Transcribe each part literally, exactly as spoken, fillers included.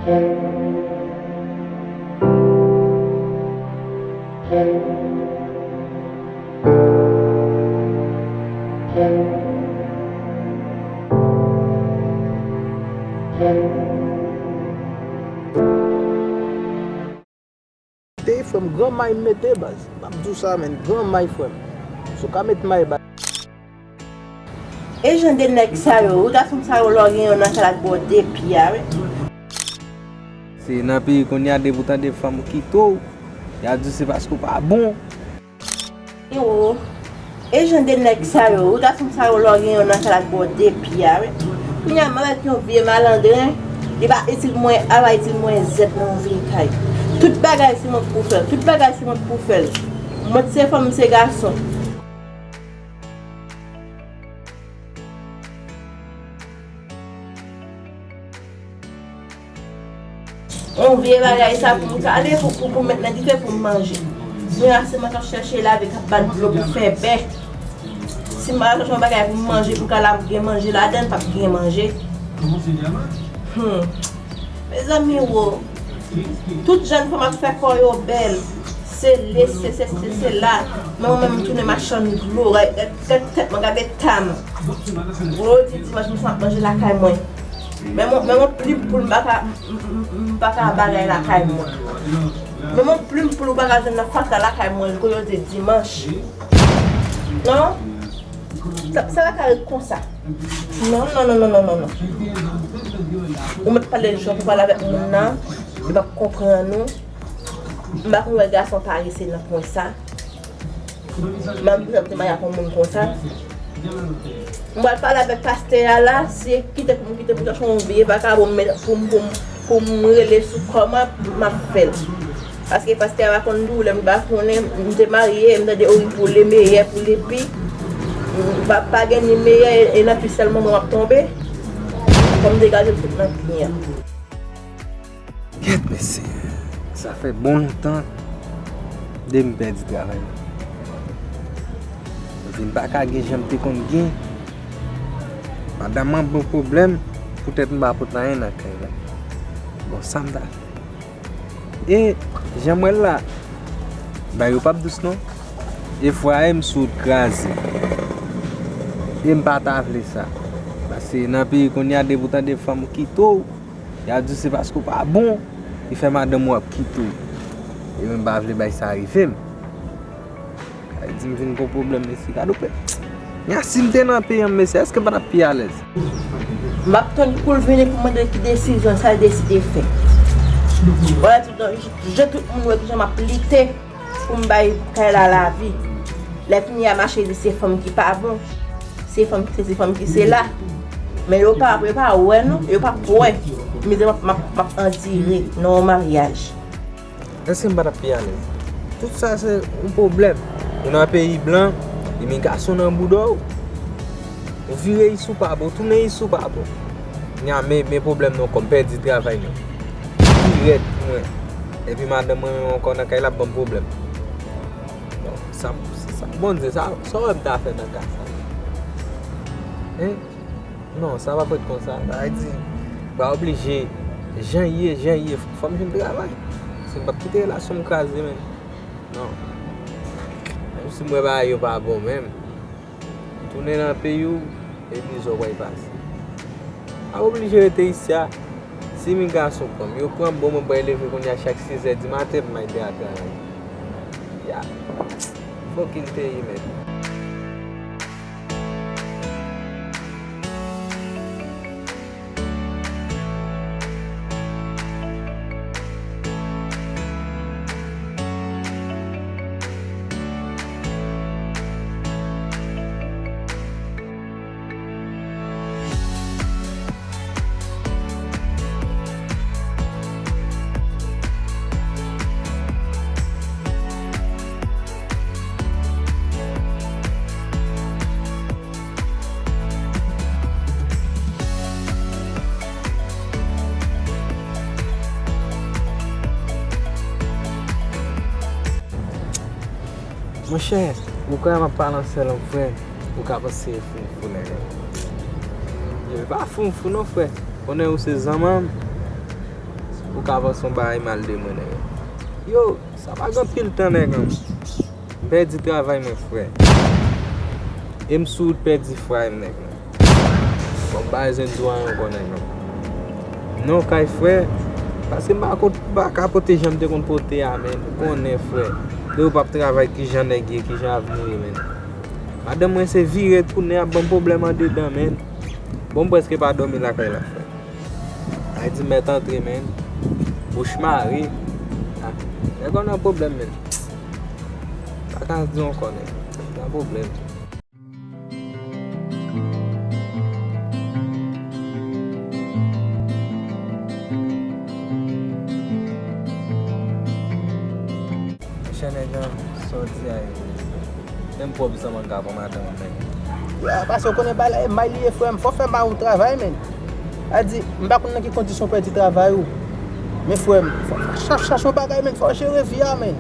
Te frè m, gran may m mete baz. M ap di w sa, menn, gran may frè m. Si w ka met may baz. E jan de nèg sa yo, wi, gason sa yo, lè w gen yon nan kay la, l ap ba w de pye a, wi. Se nan peyi kounye a, depi w tande fanm kite w, y ap di w se paske w pa bon. Yo, e jan de nèg sa yo, wi, gason sa yo, lè w gen yon nan kay la, l ap ba w de pye a, wi. Kounye a, m avèk yon vye malandren, li pa itil mwen A, pa itil mwen Z nan yon vye kay. Tout bagay se mwen k pou fè l, tout bagay se mwen k pou fè l. Mwen se fanm, se gason. Yon vye bagay sa pou m kale, pou, pou, pou m met nan dife pou m manje. Mwen ase mwen k ap chèche lave, k ap bat dlo pou fè bè. Si m pa chèche yon bagay pou m manje, pou kale a gen manje ladan l, p ap gen manje. Hmm. Mezanmi wo, tout jèn fanm ap fè kò yo bèl. Se lese, se, se, se la. Men mwen menm, m tounen machann dlo. Gade tèt mwen, gade eta m. Gwo di dimanch, m ap manje lakay mwen. Men mwen, men mwen plim poul, m pa ka, m, m, m, m pa ka bagay lakay mwen. Men mwen plim poul, ou pa ka jwenn nan fatra lakay mwen, kote yo di dimanch. Non? Sa, sa pa ka ret konsa. Non, non, non. Ou mèt pale jan pou pale avèk moun nan, li p ap konprann ou. M pa konn wè gason parese nan pwen sa. M ap, m ap te marye ak yon moun konsa. M pral pale avèk pastè a la, si e kite pou m kite pou chache yon vye vakabon pou m, pou m, pou m rele sou kò mwen, m ap fè l. Paske pastè a pa konn di w lè m pa konnen, m te marye, m tande ori pou le meyè, pou le pi. Pa, pa gen ni meyè, e nan pi sèlman mwen m ap tonbe. Fò m degaje m tout nan pi an. Kèt mesye, sa fè bon lontan depi m pèdi travay la. Epi m pa ka gen jan m te konn gen. Madanm mwen ban pwoblèm, poutèt m pa pot anyen nan kay la. Bon, sa m ta fè? E jan m wè l la, bagay yo p ap dous non. E fwa e m sou wout kraze. E m pa ta vle sa. Paske nan peyi kounye a, depi w tande fanm kite w, y ap di w se paske w pa bon ki fè madanm ou ap kite w. E mwen m pa vle bagay sa rive m. Ay di m vin gon pwoblèm, mesye. Gade w pe. Nya, si m te nan peyi an, mesye, èske m pa t ap pi alèz? M ap tann pou l vini pou m mande l ki desizyon sa l deside fè. Wè, tout, je tout moun wè kijan m ap lite pou m bay kay la lavi. Lè fini a mache di se fanm ki pa bon. Se fanm ki sesi, fanm ki sela. Men yo pa, yo pa wè non, yo pa p wè mizè m ap, m ap, m ap andire nan yon maryaj. Èske m pa t ap pi alèz? Tout sa se yon pwoblèm. Ou nan peyi blan, imigrasyon nan bouda w. Ou vire isi w pa bon, ou tounen isi w pa bon. Nya, men, men pwoblèm nan kò m, pèdi travay nan. Pi rèd pou mwen. Epi madanm mwen menm ankò nan kay la ap ban m pwoblèm. Bon, sa, sa, Bondye, sa, sa w wè m ta fè nan ka sa? Hein? Non, sa p ap ret konsa. Sa vle di, m pa oblije, jan ye, jan ye, fò m jwenn travay. Si m p ap kite relasyon m kraze, menm. Non. Menm si m wè bagay yo pa bon, menm. Tounen nan peyi w, e mizè w pral pase. M ap oblije rete isi a. Si imigrasyon pran m, yo pran m, bon, mwen pral leve kounye a chak sizè dimaten pou m al travay. Ya. Fucking peyi, menm. Monchè, ou kwè m ap pale an sèl lang, frè, ou ka panse e fou m fou nèg la. Epi pa fou m fou non, frè. Konnen ou se zanmanm. Ou ka panse yon bagay mal de mwen, nèg. Yo, sa pa gen anpil tan, nèg. M pèdi travay mwen, frè. E m sou wout pèdi fray m, nèg. Bon, m pa bezwen di w anyen ankò, nèg. Non, kay frè. Paske m pa kot, m pa ka pote jan m te konn pote a, men. Ou konnen, frè. Depi w p ap travay, kijan nèg ye, kijan avni w ye, men. Madanm mwen se vire tounen ap ban m pwoblèm andedan, men. Bon, m prèske pa dòmi lakay la, frè. Ay di mèt antre, men. Bouch mare. Ah, nèg ou nan pwoblèm, men. Pa ka di ankò, nèg. Nan pwoblèm. Monchè, nèg lan, sa w di a yo. Menm pwòp zanmi an ka pran madanm an, men. Ya, paske w konnen bagay la e may li ye, frè m. Fò w fè may ou travay, men. A di, m pa konn nan ki kondisyon w pèdi travay ou. Men, frè m, fò w chache, chache yon bagay, men. Fò w jere vi a, men.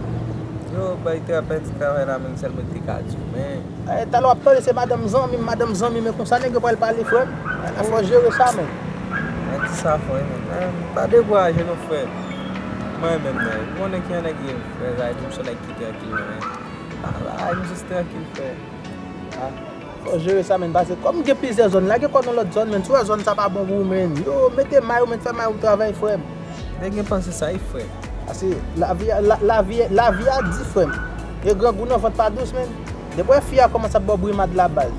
Yo, bay tra-, pèdi travay la, men, sèl mwen ki te ka di w, men. Eh, talè w ap tande se madanm zanmi m, madanm zanmi m, men konsa nèg yo pral pale, frè m. Ala fò jere sa, men. Mwen di sa, frè, men, men, pa dekouraje non, frè. Mwen menm, men, ou konnen ki jan nèg ye, frè, sa di m se nèg ki trankil, men. Ala, m jis trankil, frè. Ah, fò jere sa, men, paske kòm gen plizyè zòn, lage kò w nan lòt zòn, men, si w wè zòn sa pa bon pou ou, men. Yo, mete may ou, men, fè may ou travay, frè m. Nèg gen panse sa, wi, frè. Paske lavi a, la, lavi, lavi a di, frè m. E grangou nan vant pa dous, men. Depi w wè fi a kòmanse ap ba w brimad la, baz.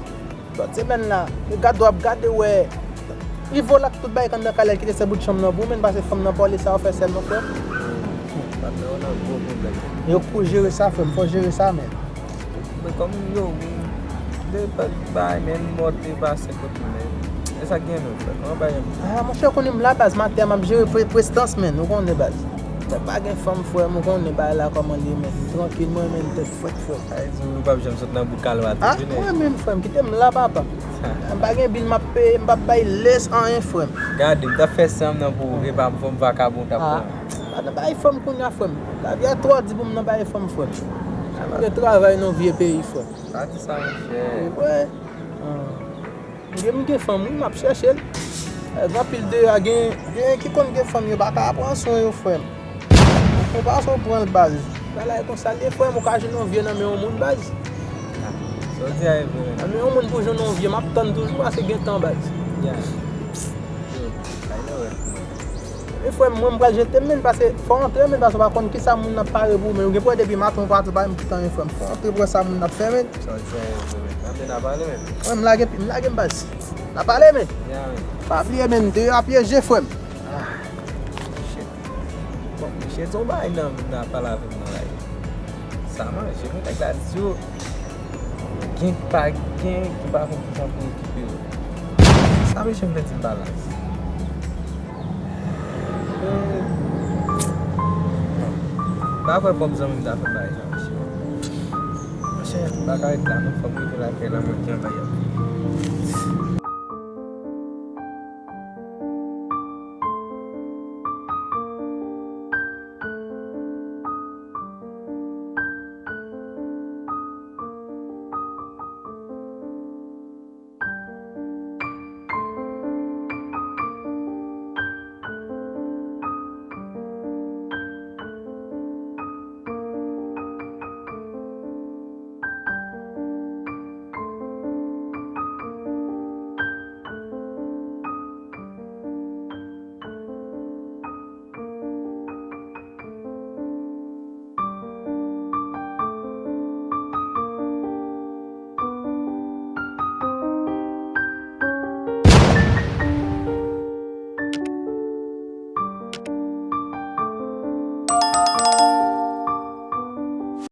Lòt semèn la, e gade w ap gade, wè. Ivola ak tout bagay k anndan kay la, l kite sèl bout chanm nan pou ou, men, paske fanm nan pale sa yo fè sèlman, frè m. Patnè, ou nan gwo pwoblèm. Yo pou jere sa, frè m, fò jere sa, men. Men kòm yo, de pa bay, men, mòd de pase kot mwen. E sa k gen menm, frè m, an bay. Ah, monchè, konnen m la baz, maten an, m ap jere pre-, prestans, men, ou konnen baz. Lè pa gen fanm, frè m, ou konnen bagay la kòman l ye, men. Trankil, mwen, men, tèt frèt, frè m. Sa vle di ou p ap janm sot nan boukal w a tou, wi, nèg. Ah, mwen menm, frè m, kite m la, papa. M pa gen bil m ap peye, m p ap bay lès anyen, frè m. Gade, m t ap fè sanm nan pou ou, epa m fanm vakabon w t ap pran. Ah, m pa nan bagay fanm kounye a, frè m. Lavi a twò di pou m nan bagay fanm, frè m. Si m gen travay nan vye peyi, frè m. Pa di sa, monchè. Wi. Ah. M gen, m gen fanm, wi, m ap chèche l. Eh, gen anpil deyò a, gen, gen ki konn gen fanm, yo pa ka pran swen yo, frè m. Ou konn pa sa w pran l, baz. Bagay la e konsa l ye, frè m, ou ka jwenn yon vye nan men yon moun, baz. Sa w di a e vre, men. Nan men yon moun pou jwenn yon vye, m ap tann toujou, paske gen tan, baz. Ya. Yo, bay nan rèv pou mwen. E frè m, mwen, m pral jete m, men, paske fò w antre, men, paske w pa konn kisa moun nan pare pou ou, men, ou gen pou wè depi maten ou pa tou pa menm kite anyen, frè m. Fò w antre pou wè sa moun nan ap fè, men. Sa w di a e vre, men. Antre n a pale, men. Mwen, m lage, m lage m baz. N a pale, men. Ya, men. Pa bliye, men, deyò a pyeje, frè m. Ah, shit. Bon, mesye di yon bagay nan, nan pale avè m nan la. Sa manje, men nèg la di yo, gen ki pa gen, ki pa konn kijan pou yo okipe yo. Sa mesye m te di m pa la. Pa kwè pwòp zanmi m ta fè bagay sa, mesye. Monchè, m pa ka ret la non, fò m rive lakay la, mwen gen bagay ap